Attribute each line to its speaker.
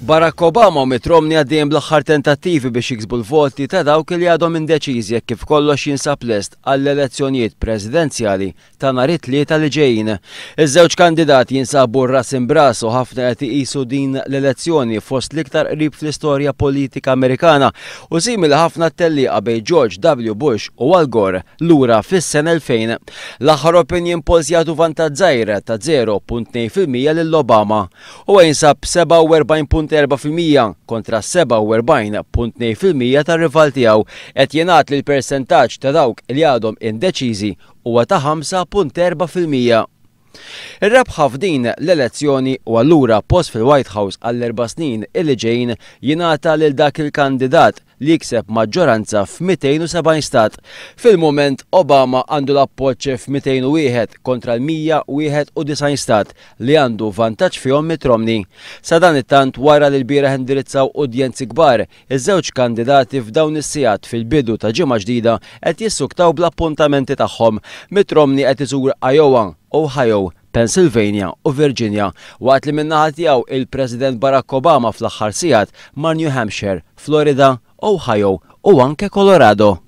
Speaker 1: Barack Obama u Mitt Romney għaddejjin bl-aħħar tentattivi biex jiksbu l-voti ta' dawk li għadhom indeċiżi hekk kif kollox jinsab lest għall-elezzjonijiet presidenzjali ta' nhar it-Tlieta li ġejjin. Iż-żewġ kandidati jinsabu ras imb'ras u ħafna qed iqisu din l-elezzjoni fost l-iktar qrib fl-istorja politika Amerikana u simili ħafna t-tellieqa bejn George W. Bush u Al Gore lura fis-sena 2000. L-aħħar opinion polls jagħtu vantaġġ żgħir ta' 0.2% lil Obama. Huwa jinsab b'47.4% kontra 47.2% tar-rival tiegħu. Qed jingħad li l-persentaġġ ta' dawk li għadhom indeċiżi huwa ta' 5.4%. Ir-rebħa f'din l-elezzjoni u allura post fil-White House għall-erba' snin illi ġejjin jingħata lil dak il-kandidat li jikseb maġġoranza f'270 stat. Fil-mument, Obama għandu l-appoġġ f'201 kontra l-191 stat li għandu vantaġġ fihom Mitt Romney. Sadanittant, wara li lbieraħ indirizzaw udjenzi kbar, iż-żewġ kandidati f'dawn is-sigħat fil-bidu ta' ġimgħa ġdida qed jissuktaw bl-appuntamenti tagħhom. Mitt Romney qed iżur Iowa, Ohio, Pennsylvania u Virginia, waqt li min-naħa tiegħu il-President Barack Obama fl-aħħar sigħat mar New Hampshire, Florida, Ohio u anke Colorado.